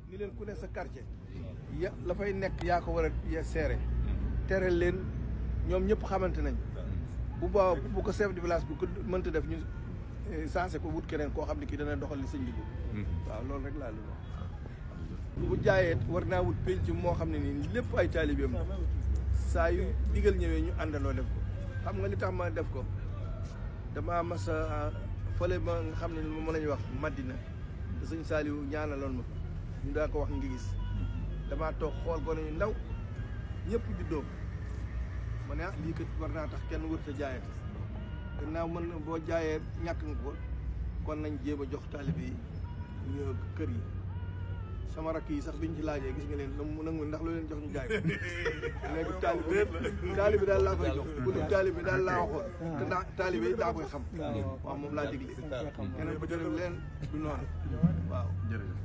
ni leen ku ne sa quartier ya la fay nekk yaa ko war a seere tereel leen ñoom ñëpp xamante nañ bu baax bu ko chef de village bu ko mënta def ñu sensé ko wut keneen koo xam ne kii dana doxal li sëñ bi waaw loolu rek laa lu wax bu jaayee war naa wut penc moo xam ne nii lépp ay taalibeem saa yu digal ñëwee ñu àndandoo def ko xam nga li tax ma def ko dama mas a fële ma nga xam ne moom la ñuy wax Madina te sëñ Saliou ñaanaloon ma ñu daa ko wax ngi gis damaa toog xool gone yu ndaw ñëpp juddoo ma ne lii kat war naa tax kenn wër te jaayate gannaaw mën boo jaayee ñàkk nga ko kon nañ jéem a jox taalibe yi kër yi sama rakk yi sax biñ ci laajee gis nga leen nangu ndax loo leen jox ñu jaay ko léegi taalibe daal laa koy jox bu dul taalibe daal laa waxoon te ndax taalibe yi daa koy xam waaw moom laa digle keneen bu jëlee leen du noonu waaw jërëjëf